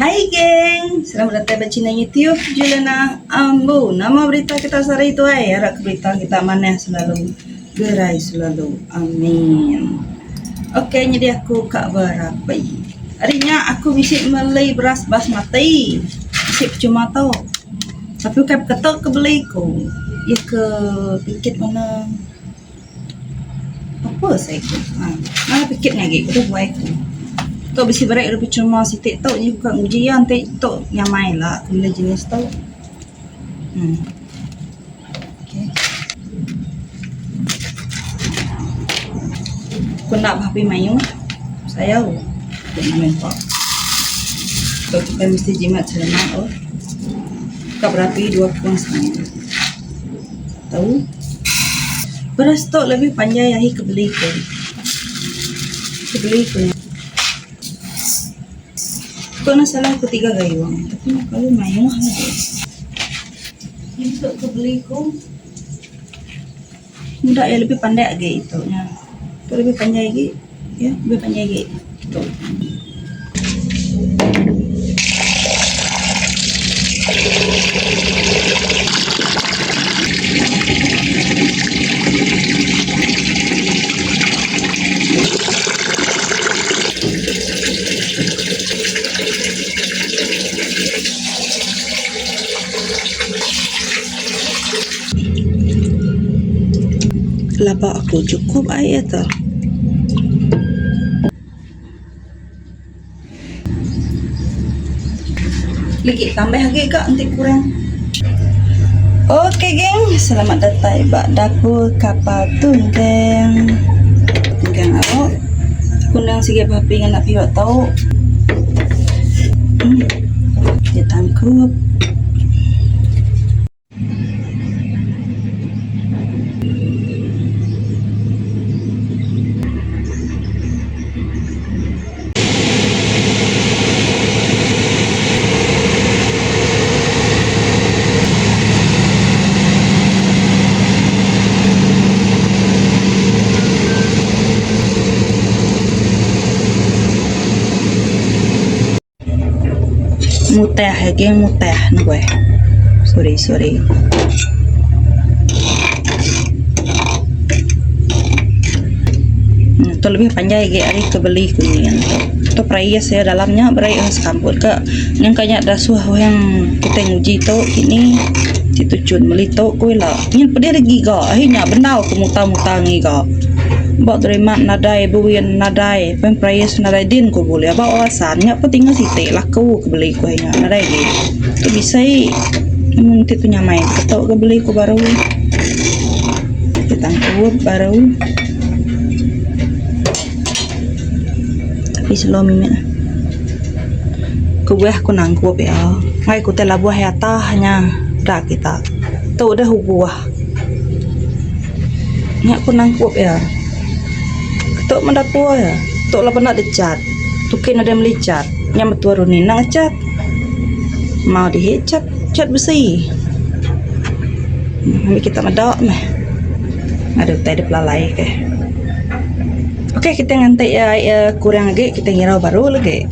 Hai geng, selamat datai ba channel YouTube Juliana Ambu. Nama berita kita sehari tu ai? Arap ke berita kita manah selalu, gerai selalu. Amin. Okey nyadi aku ka berapi. Hari nya aku bisi meli beras basmati. Bisi percuma tu. Tapi ukai beketu ke beli ku. Iya ke pikit mene. Apa sai ku ha malah pikit nya agi udah buai ku. Tu bisi beri ira percuma siti tu nyi ka nguji iya enti tu nyamai la ku meli jenis tu. Uhh okay. Ku enda behapi mayuh sayau ku nama empa. Tu kitai mesti jimat selemak oh. Ka berapi dua pung setengah. Tau. Beras tu lebih panjai ahi ke beli ku. Ke beli ku. Tu enda salah ku tiga gayung tapi nya kelalu mayuh agi. Untuk ke beli ku muda iya lebih pandak agi itu nya. Tu lebih panjai agi ya lebih panjai agi tu. Laba aku chukup ai iya tu. Legi tambah agi ga enti kurang. Okey geng, selamat datai ba dapur kapal tunggang. Tunggang aro. Aku endang sigi behapi ngena piwa tau. Hmm. Dia tangkup. Mutah agi mutah ne weh. Sorry sorry. Tu lebih panjai agi ari ke beli ku nyin tu. Tu perais iya dalam nya berai orang sekamput ka. Nyangka nya dasuh orang kitai nguji tu kini ti tuchun meli tu ku ila. Nyin pedih agi giga ahi nya bendar ku mutar mutar ngiga. Ba terima nadai buin nadai pen perais nadai din ku bulih. Ba wawasan nya pun tinggal siti laku ke beli ku nya nadai agi. Tu bisi mun ti tu nyamai keto ke beli ku baru. Ti tangkup baru. Tapi slow mimit lah. Kebuah ku nangkup iya ngai ku tai labuh iya atah nya da kita. Tu udah ubuh. Nya ku nangkup iya. Ketu meh dapur iya. Tu laban enda dicat. Tukin nadai meli cat. Nya metua Runi enda ngecat. Mau dihi cat cat besi. Ambi kita meda meh. Ada utai dipelalai keh. Okey kita nganti iya iya kurang agi kita ngirau baru lagi.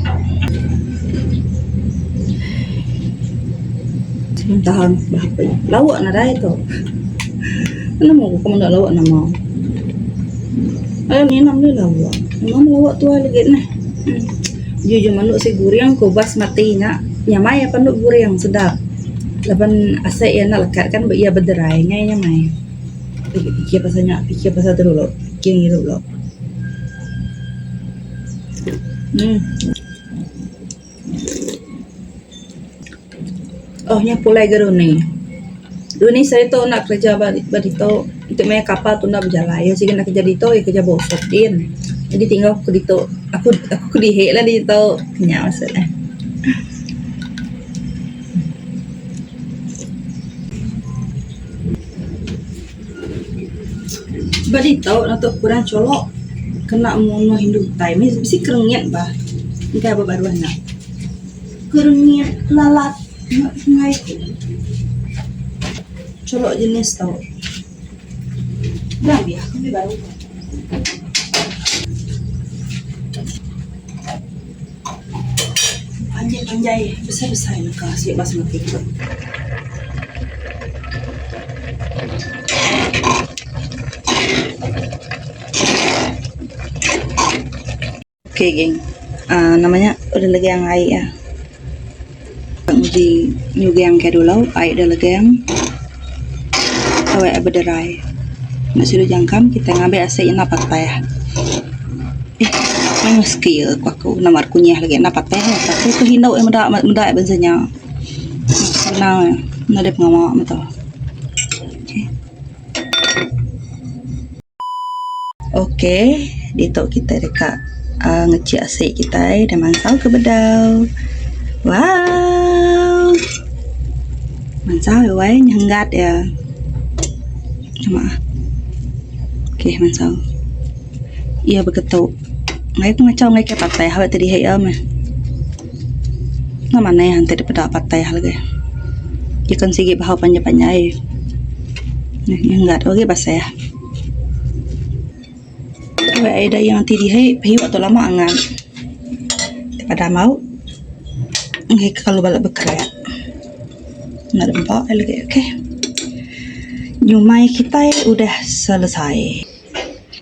Tahan lauk nadai tu. Nemu ku menda lauk nama. Ayo nginang deh lauk. Nama lauk tuai lagi neh. Ju ju manuk si guring ku basmati nya. Nyamai panuk guring sedap. Laban asai iya enda lekat kan iya bederai ngai nyamai. Pikir pasal nya pikir pasal tu dulu. Pikir ngirup dulu. Uhh. Oh nya pulai ga Runi. Runi saritu enda kerja ba ba ditu enti maya kapal tunda bejalai iya sigi enda kerja ditu iya kerja ba usop din. Jadi tinggal ku ditu aku aku kedihi lah ditu nya maksud ne. Ba ditu netu kurang cholok kena munuh indu utai mih bisi kerengit bah engkai ba baruh nya. Kerengit lalat nya sungai tu. Cholok jenis tu. Enda biah ku mih baru. Panjai. Panjai besai-besai naka asi basmati tu. Ok geng uhh nama nya udah legang ai iya. Uji nyugang ke dulu ai da legang awak bederai. Enda siru jangkam kita ngambi asi enda patah. Eh mayuh skill ku aku nama kunyah lagi enda patah aku ke indu meda meda bansa nya. Senang nadai pengawa meh tu. Ok ditu kitai deka uhh ngecik asi kitai da mansau ke bedau. Wow mansau wai nyenggat iya. Ok mansau iya beketu ngaih ku ngachau ngaih kai patah ba ti dihi iya meh. Enda manah enti dipeda patah lagi. Ikan sigi bahau panjai-panjai. Nyenggat agi basah. Wai ida yang ti dihi piu tu lama angan. Pada mau enggai ke kalu bala bekereak. Enda dempa lagi okay. Nyumai kitai udah selesai.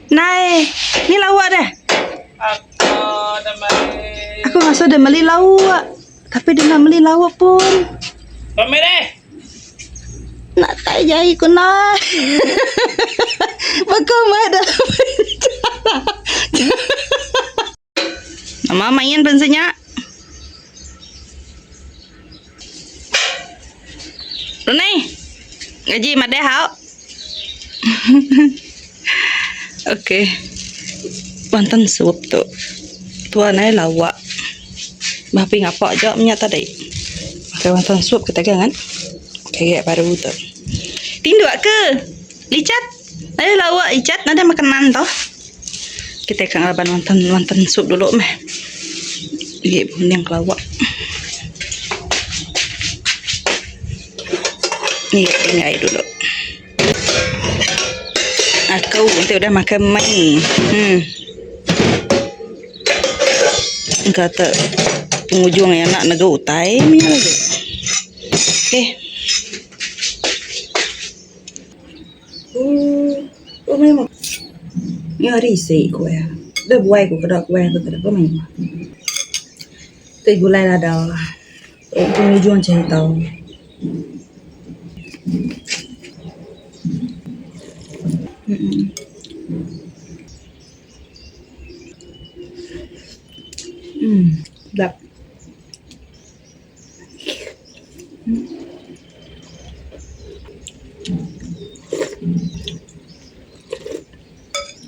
Nai, ni lawa deh. Aku ngasuh dia meli lauk. Tapi dia nak meli lauk pun. Nak tai jai ku nai. Baka meh dalam Nama main bansa nya? Runi, gaji madeh au. Okey. Wonten sup tu. Tuan ai lawa. Bah pi ngapa aja menya tadi. Okey wonten sup kita kan. Okey baru tu. Tinduk ke? Licat. Ai lawa icat nadai makanan tu. Kitai ka ngelaban wonten wonten sup dulu meh. Agi behuning kelawak. Ni tinggai dulu. Aku enti udah makan mee. Hmm. Engka te pengujung iya enda negu utai meh lagi. Okey. Nya ari isi ku iya. Deh buai ku keda kuih ku tadi pun mayuh. Ti gulai lada pengujung cherita. Emm sedap.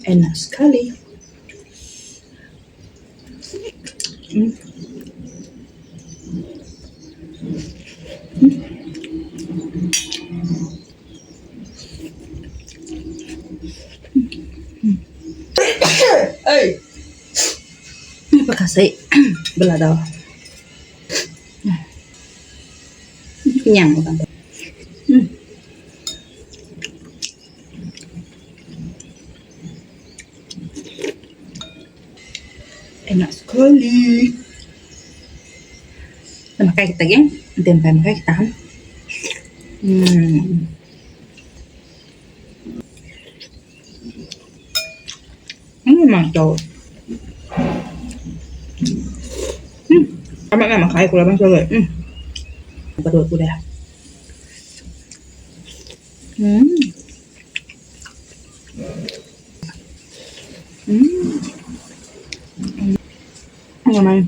Enak sekali. Hmm. Hmm. Hey. Terima kasih belada. Kenyang orang tu. Hmm. Enak sekali. Kita makan kita geng. Nanti makan makan kita. Hmm. Hmm, mantap. Hmm, amat nak makan aku laban sore. Hmm. Perut aku dah. Hmm. Hmm. Nyamai.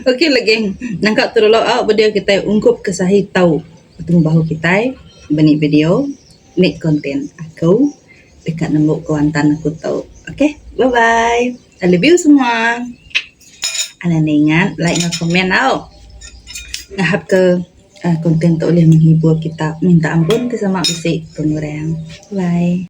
Okey lah geng, nangka tu dulu au video kitai ungkup ke sahi tau betemu bahu kitai benik video nik content aku deka nembu kuantan aku tu. Okey, bye bye. I love you semua. Anang enda ingat like enggau komen au. Ngahap ke content tu ulih menghibur kita. Minta ampun ti sama bisi pengurang. Bye.